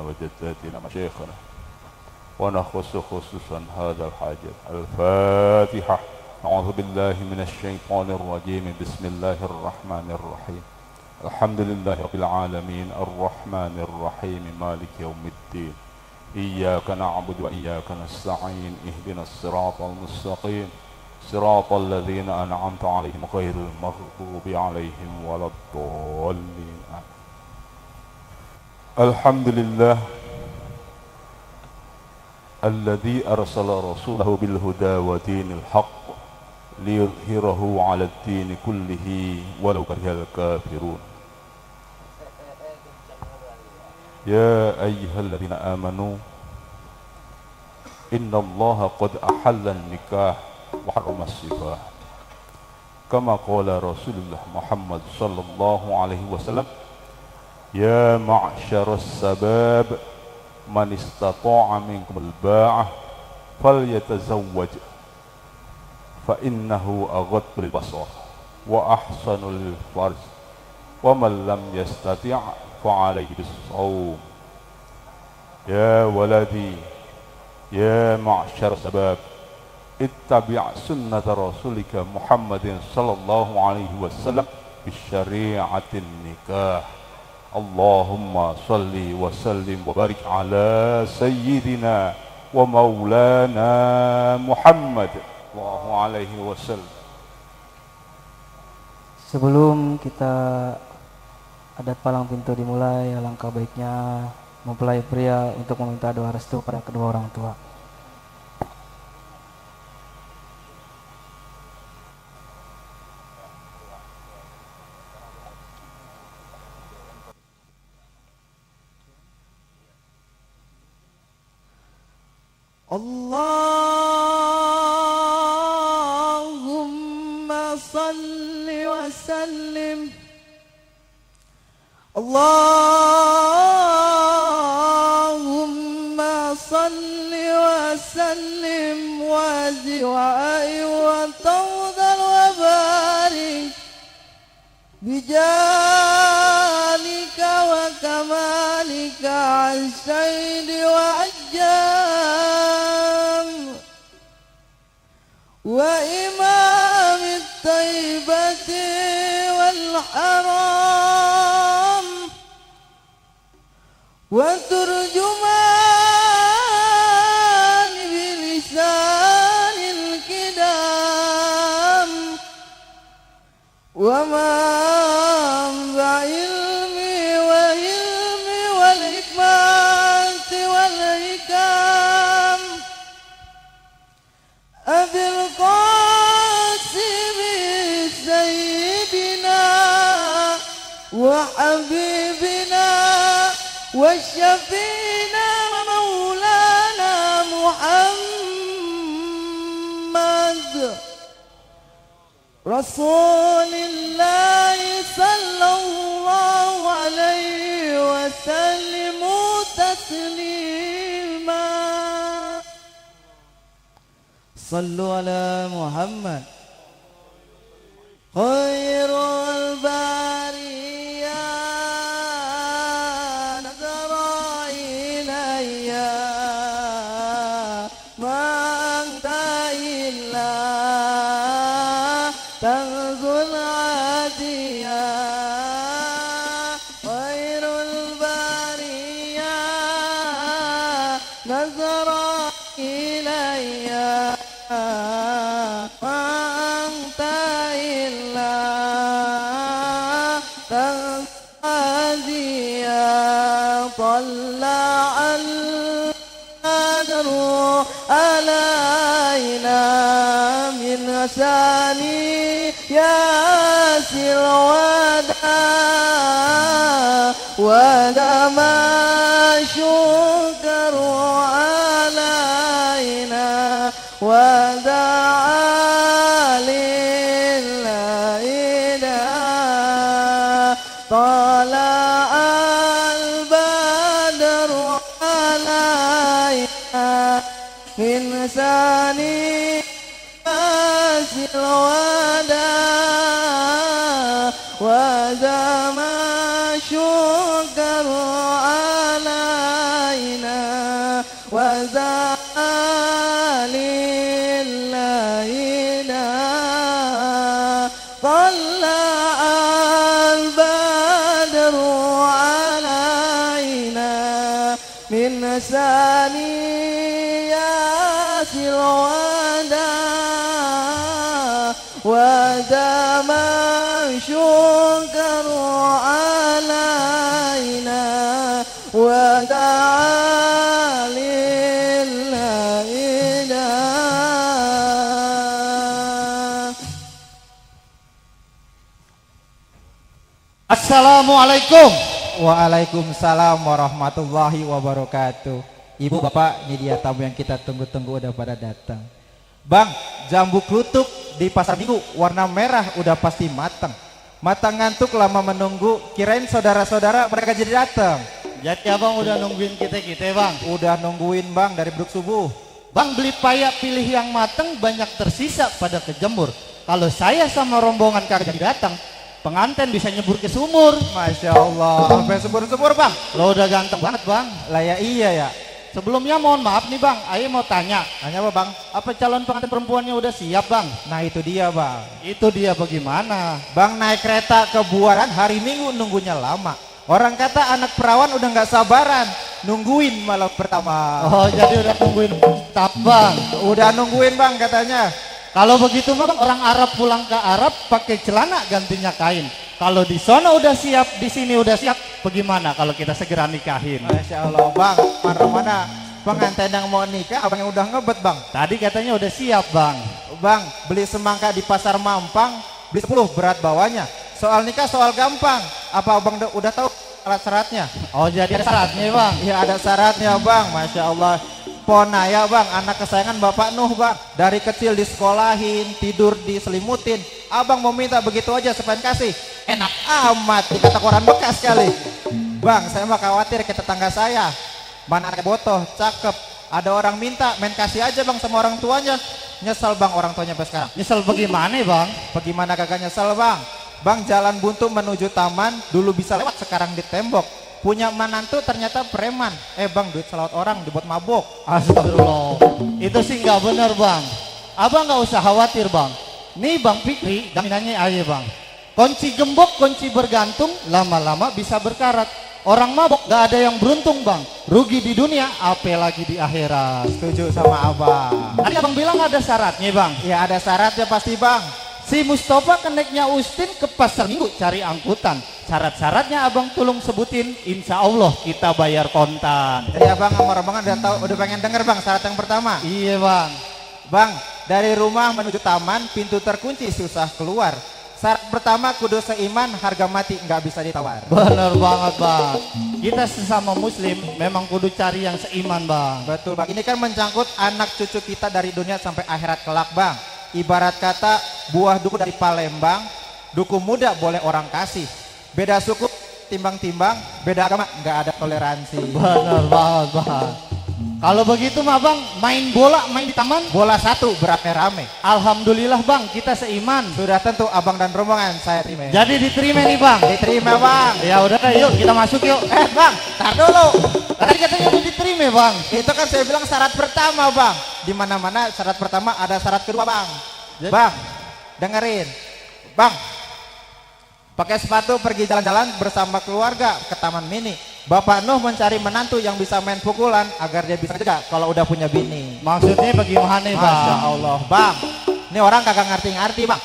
وجداتنا مشايخنا ونخص خصوصا هذا الحاجة. الفاتحة. أعوذ بالله من الشيطان الرجيم. بسم الله الرحمن الرحيم. الحمد لله رب العالمين الرحمن الرحيم مالك يوم الدين. إياك نعبد وإياك نستعين. اهدنا الصراط المستقيم صراط الذين أنعمت عليهم غير المغضوب عليهم ولا الضالين. الحمد لله الذي أرسل رسوله بالهدى ودين الحق ليظهره على الدين كله ولو كره الكافرون. يا أيها الذين آمنوا إن الله قد أحل النكاح وحرم السفاح كما قال رسول الله محمد صلى الله عليه وسلم: يا معشر الشباب من استطاع منكم الباعة فليتزوج فإنه أغض للبصر وأحسن للفرج ومن لم يستطع فعليه بالصوم. يا ولدي يا معشر الشباب اتبع سنة رسولك محمد صلى الله عليه وسلم بالشريعة النكاح. اللهم صل وسلم وبارك على سيدنا ومولانا محمد sallallahu alaihi wasallam. Sebelum kita adat palang pintu dimulai, alangkah baiknya mempelai pria untuk meminta doa restu pada kedua orang tua. Allahumma salli wa sallim. Allahumma salli wa sallim wa zid wa tawdal wa barik bijalika wa kamalika al-sayyidi wa وإمام الطيبة والحرام وترجمان بلسان الكدام ومنبع علمي وعلمي والحكمة والحكام أبي القاسم سيدنا وحبيبنا وشفينا مولانا محمد رسول الله صلى الله عليه وسلم تسليما. صلوا على محمد خير البرية نظر إلي ما أنت إلا تنزل عاديا خير البرية نظر إلي وأنت إلا تناديا طلع القدر علينا من ثاني ياسر ودم شكر علينا ودعا لله طلع البدر علينا من ثاني الوداع وزما شكر علينا insani ya silwada wa dama syukaru alaina wa ta'alillahina. Assalamualaikum. Waalaikumsalam warahmatullahi wabarakatuh. Ibu bapak, ini dia tamu yang kita tunggu-tunggu udah pada datang. Bang, jambu klutuk di pasar minggu warna merah udah pasti matang. Matang ngantuk lama menunggu, kirain saudara-saudara mereka jadi datang. Jadi abang udah nungguin kita bang. Udah nungguin bang dari bruk subuh. Bang beli payak pilih yang matang, banyak tersisa pada kejemur. Kalau saya sama rombongan kagak jadi datang, pengantin bisa nyebur ke sumur. Masya Allah, sampai sumur-sumur bang. Lo udah ganteng banget bang. Lah ya iya ya. Sebelumnya mohon maaf nih bang, Ayo mau tanya. Tanya apa bang? Apa calon pengantin perempuannya udah siap bang? Nah itu dia bang. Itu dia bagaimana? Bang naik kereta ke Buaran hari Minggu nunggunya lama. Orang kata anak perawan udah nggak sabaran, nungguin malam pertama. Oh jadi udah nungguin tap bang. Udah nungguin bang katanya. Kalau begitu bang, orang Arab pulang ke Arab pakai celana gantinya kain. Kalau di sana udah siap, di sini udah siap, bagaimana kalau kita segera nikahin? Masya Allah bang, mana-mana pengantin yang mau nikah, abang yang udah ngebet bang. Tadi katanya udah siap bang. Bang, beli semangka di pasar Mampang, beli 10 berat bawahnya. Soal nikah soal gampang, apa abang udah tahu syarat-syaratnya? Oh jadi ada syaratnya bang? Iya ada syaratnya bang, Masya Allah. Ponaya bang, anak kesayangan Bapak Nuh bang. Dari kecil disekolahin, tidur diselimutin. Abang mau minta begitu aja sepen kasih. Enak amat, dikata koran bekas kali. Bang, saya mah khawatir ke tetangga saya. Mana anak botoh, cakep. Ada orang minta, main kasih aja bang sama orang tuanya. Nyesel bang orang tuanya sampai sekarang. Nyesel bagaimana bang? Bagaimana kagak nyesel bang? Bang jalan buntu menuju taman, dulu bisa lewat sekarang di tembok. Punya menantu ternyata preman. Bang duit selawat orang dibuat mabok. Astagfirullah. Itu sih nggak benar bang. Abang nggak usah khawatir bang. Nih bang Fikri, jaminannya aja bang. Kunci gembok, kunci bergantung, lama-lama bisa berkarat. Orang mabok nggak ada yang beruntung bang. Rugi di dunia, apalagi di akhirat. Setuju sama abang. Tadi abang bilang ada syaratnya bang. Ya ada syaratnya pasti bang. Si Mustafa keneknya Ustin ke pasar minggu cari angkutan. Syarat-syaratnya abang tolong sebutin, insya Allah kita bayar kontan. Iya bang, sama rombongan udah tahu, udah pengen denger bang syarat yang pertama. Iya bang. Bang, dari rumah menuju taman, pintu terkunci susah keluar. Syarat pertama kudu seiman, harga mati nggak bisa ditawar. Bener banget bang. Kita sesama muslim memang kudu cari yang seiman bang. Betul bang, ini kan mencangkut anak cucu kita dari dunia sampai akhirat kelak bang. Ibarat kata buah duku dari Palembang, duku muda boleh orang kasih. Beda suku timbang-timbang, beda agama nggak ada toleransi. Bener banget bang. Kalau begitu mah bang, main bola main di taman. Bola satu berame-rame. Alhamdulillah bang, kita seiman. Sudah tentu abang dan rombongan saya terima. Jadi diterima nih bang. Diterima bang. Ya udah yuk kita masuk yuk. Bang, tar dulu. Tadi katanya udah diterima bang. Itu kan saya bilang syarat pertama bang. Di mana-mana syarat pertama ada syarat kedua bang. Bang, dengerin. Bang, pakai sepatu pergi jalan-jalan bersama keluarga ke taman mini. Bapak Nuh mencari menantu yang bisa main pukulan agar dia bisa juga kalau udah punya bini. Maksudnya bagaimana bang? Masya Allah bang, ini orang kagak ngerti-ngerti bang.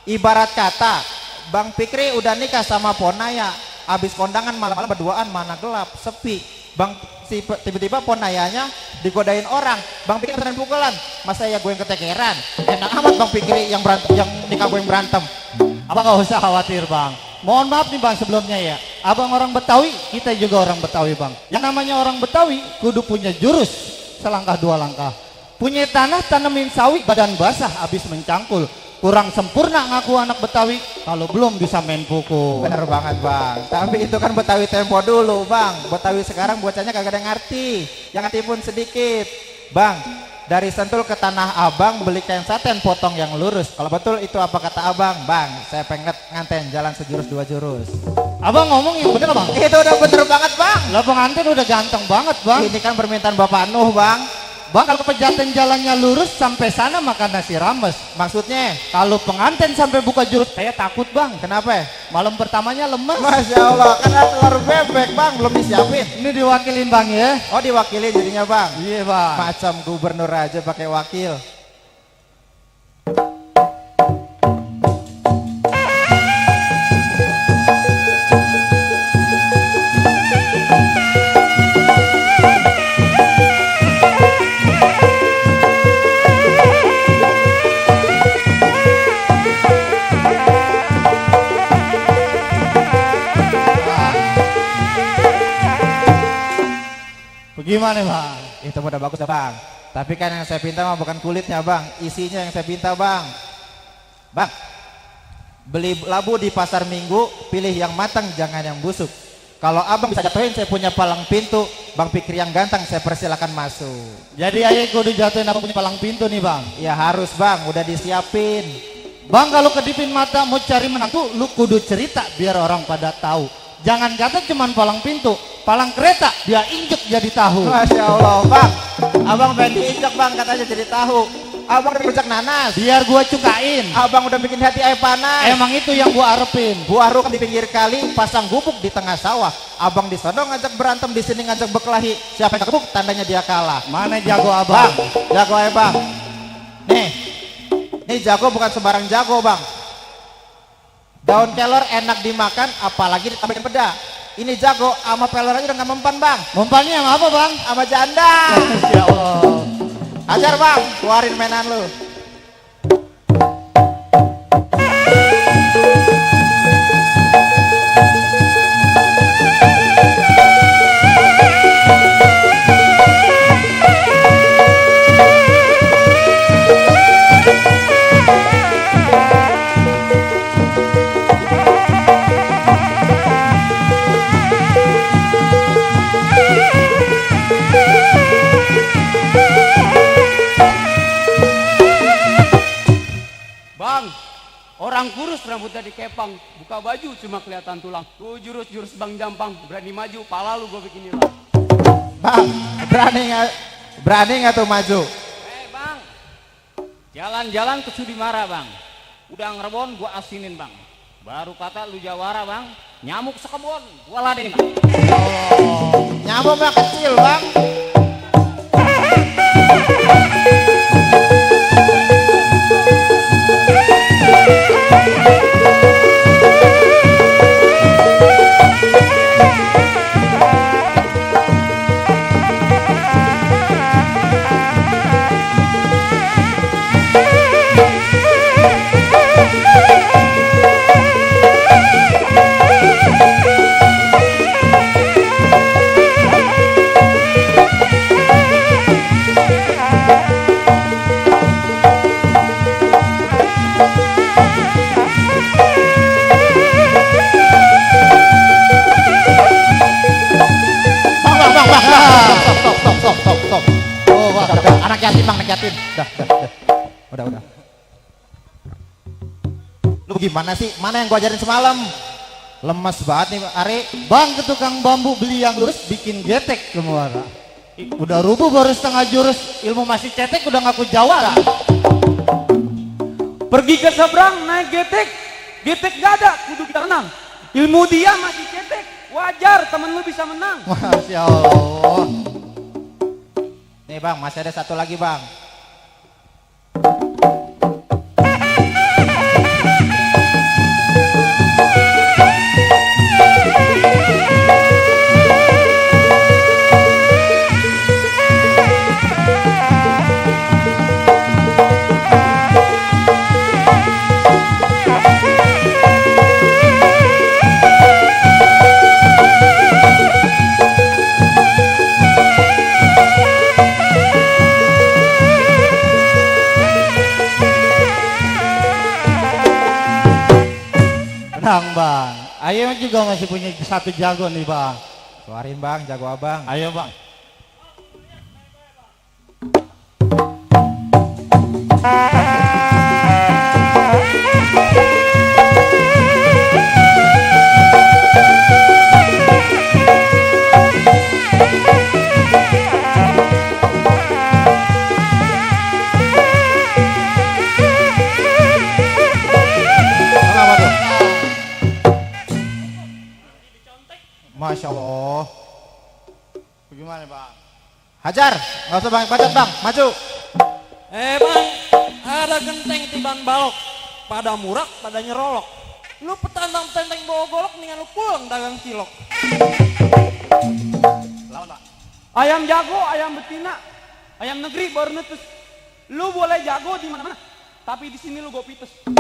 Ibarat kata Bang Fikri udah nikah sama Ponaya, abis kondangan malam-malam berduaan mana gelap sepi. Bang tiba-tiba Ponayanya digodain orang. Bang Fikri beneran pukulan, masa ya gue yang ketekeran. Enak amat Bang Fikri yang berantem, yang nikah gue yang berantem. Abang gak usah khawatir bang. Mohon maaf nih bang sebelumnya ya. Abang orang Betawi, kita juga orang Betawi bang. Yang namanya orang Betawi kudu punya jurus selangkah dua langkah. Punya tanah tanemin sawi, badan basah abis mencangkul. Kurang sempurna ngaku anak Betawi kalau belum bisa main pukul. Bener banget bang. Tapi itu kan Betawi tempo dulu bang. Betawi sekarang bocahnya kagak ada yang ngerti. Yang ngerti pun sedikit. Bang, dari Sentul ke Tanah Abang beli kain saten potong yang lurus. Kalau betul itu apa kata abang? Bang, saya pengen nganten jalan sejurus dua jurus. Abang ngomong yang bener bang. Itu udah bener banget bang. Lah pengantin udah ganteng banget bang. Ini kan permintaan Bapak Nuh bang. Bang, kalau pejaten jalannya lurus sampai sana makan nasi rames. Maksudnya? Kalau pengantin sampai buka jurus, saya takut bang. Kenapa? Malam pertamanya lemes. Masya Allah, kan ada telur bebek bang, belum disiapin. Ini diwakilin bang ya. Oh diwakili jadinya bang? Iya bang. Macam gubernur aja pakai wakil. Gimana bang? Itu udah bagus ya bang. Tapi kan yang saya pinta mah bukan kulitnya bang, isinya yang saya pinta bang. Bang, beli labu di pasar Minggu, pilih yang matang jangan yang busuk. Kalau abang bisa jatuhin saya punya palang pintu, bang pikir yang ganteng saya persilakan masuk. Jadi ayah kudu jatuhin apa punya palang pintu nih bang? Ya harus bang, udah disiapin. Bang kalau kedipin mata mau cari menantu, lu kudu cerita biar orang pada tahu. Jangan kata cuman palang pintu, palang kereta dia injek jadi tahu. Masya Allah bang, abang pengen diinjak bang katanya jadi tahu. Abang udah rujak nanas, Biar gua cukain. abang udah bikin hati air panas. Emang itu yang gua arepin. Buah ruk di pinggir kali, pasang gubuk di tengah sawah. Abang di sono ngajak berantem, di sini ngajak berkelahi. Siapa yang gebuk tandanya dia kalah. Mana jago Bang, abang? jago ya bang. Nih jago bukan sembarang jago bang. Daun kelor enak dimakan, apalagi ditambahin peda. Ini jago, sama pelor aja udah gak mempan bang. Mempannya yang apa bang? Sama janda. Ya Allah. Ajar bang, keluarin mainan lu. Bang, orang kurus rambutnya dikepang, buka baju cuma kelihatan tulang. Tuh jurus-jurus Bang Jampang, berani maju, pala lu gue bikin hilang. Bang, berani nggak tuh maju? Bang, jalan-jalan ke Sudimara bang, udah ngerebon gua asinin bang. Baru kata lu jawara bang, nyamuk sekebon, gua ladenin bang. Nyamuk mah kecil bang. Stop. Oh, wah, anak yatim bang, anak yatim. Udah. Lu gimana sih? Mana yang gua ajarin semalam? Lemes banget nih Ari. Bang ke tukang bambu beli yang lurus bikin getek ke muara. Udah rubuh baru setengah jurus, ilmu masih cetek udah ngaku jawara. Pergi ke seberang naik getek, getek gak ada, kudu kita renang. Ilmu dia masih cetek, wajar temen lu bisa menang. Masya Allah. Nih bang, masih ada satu lagi bang. Bang, ayo juga masih punya satu jago nih bang. Keluarin bang, jago abang. Ayo bang. Masya Allah. Bagaimana bang? Hajar, nggak usah banyak bacot bang, maju. Bang, ada genteng tiban balok, pada murak, pada nyerolok. Lu petantang tenteng bawa golok, mendingan lu pulang dagang cilok. Lawan bang. Ayam jago, ayam betina, ayam negeri baru netes. Lu boleh jago di mana-mana, tapi di sini lu gue pites.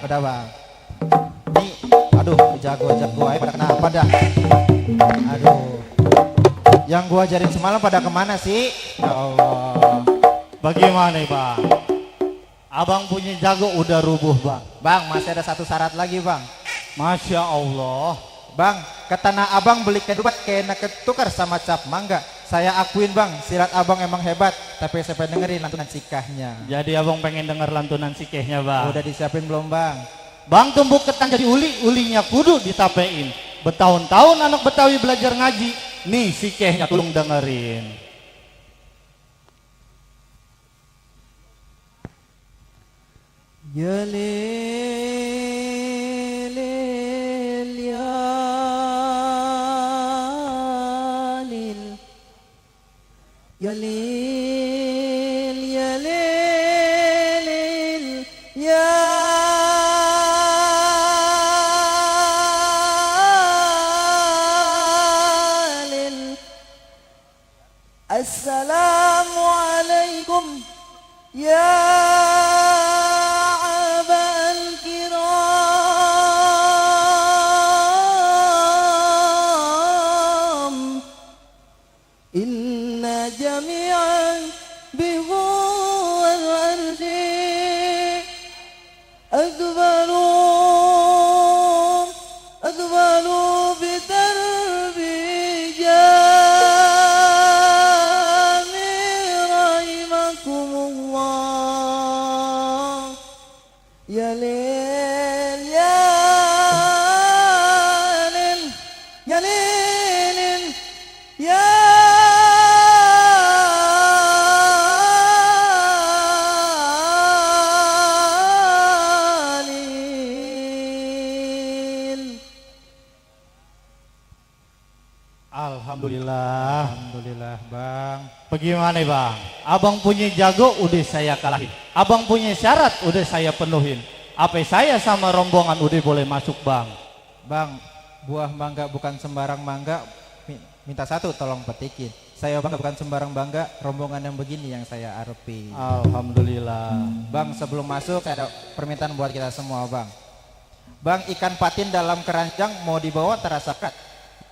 Udah bang. Nih, aduh, jago aja pada kenapa dah? Aduh, yang gua ajarin semalam pada kemana sih? Ya Allah. Bagaimana bang? Abang punya jago udah rubuh bang. Bang, masih ada satu syarat lagi bang. Masya Allah. Bang, ke tanah abang beli kedupat kena ketukar sama cap mangga. Saya akuin bang, silat abang emang hebat. Tapi saya pengen dengerin lantunan sikahnya. Jadi abang pengen denger lantunan sikehnya bang. Udah disiapin belum bang? Bang tumbuk ketan jadi uli, ulinya kudu ditapein. Bertahun-tahun anak Betawi belajar ngaji. Nih sikehnya tolong dengerin. Ya lil ya lil ya lil ya lil ya lil. Assalamualaikum ya Alhamdulillah bang. Bagaimana bang? Abang punya jago udah saya kalahin. Abang punya syarat udah saya penuhin. Apa saya sama rombongan udah boleh masuk bang? Bang, buah mangga bukan sembarang mangga. Minta satu tolong petikin. Saya bangga bukan sembarang bangga. Rombongan yang begini yang saya arepi. Alhamdulillah. Bang, sebelum masuk saya ada permintaan buat kita semua bang. Bang, ikan patin dalam keranjang mau dibawa terasa kat.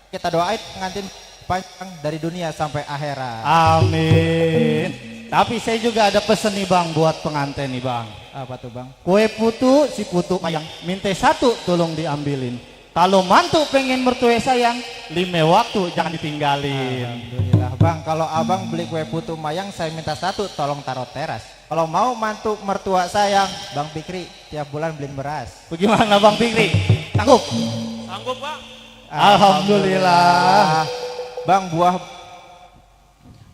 Kita doain pengantin panjang dari dunia sampai akhirat. Amin. Tapi saya juga ada pesen nih bang buat pengantin nih bang. Apa tuh bang? Kue putu si putu mayang minta satu tolong diambilin. Kalau mantu pengen mertua sayang 5 waktu jangan ditinggalin. Alhamdulillah bang, kalau abang beli kue putu mayang saya minta satu tolong taruh teras. Kalau mau mantu mertua sayang, Bang Fikri tiap bulan beliin beras. Bagaimana Bang Fikri? Sanggup? Sanggup bang. Alhamdulillah. Bang, buah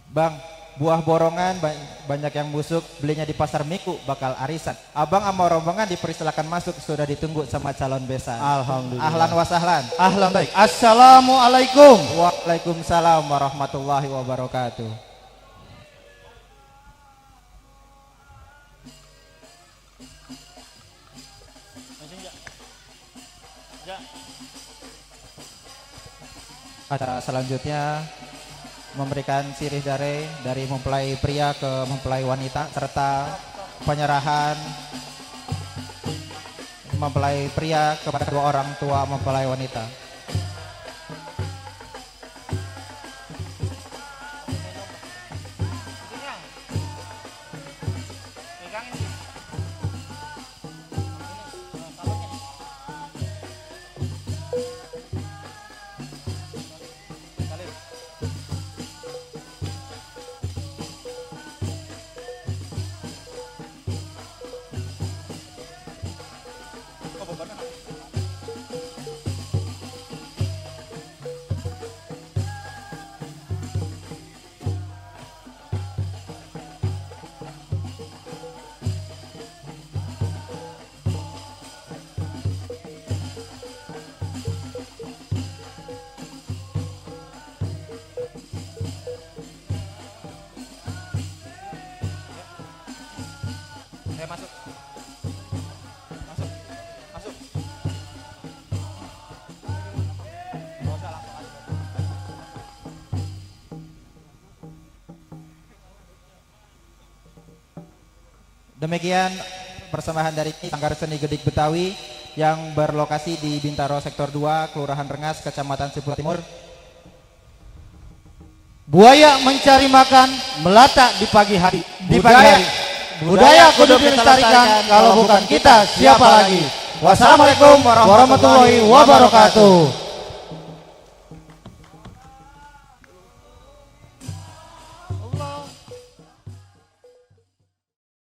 Bang, buah borongan banyak yang busuk, belinya di pasar Miku bakal arisan. Abang sama rombongan dipersilakan masuk, sudah ditunggu sama calon besan. Alhamdulillah. Ahlan wa sahlan. Ahlan baik. Assalamualaikum. Waalaikumsalam warahmatullahi wabarakatuh. Acara selanjutnya memberikan sirih dari mempelai pria ke mempelai wanita serta penyerahan mempelai pria kepada kedua orang tua mempelai wanita. Masuk. Demikian persembahan dari Sanggar Seni Gedik Betawi yang berlokasi di Bintaro Sektor 2, Kelurahan Rengas, Kecamatan Cipularang Timur. Buaya mencari makan melata di pagi hari. Budaya kudu dilestarikan, kalau bukan kita siapa lagi. Wassalamualaikum warahmatullahi wabarakatuh.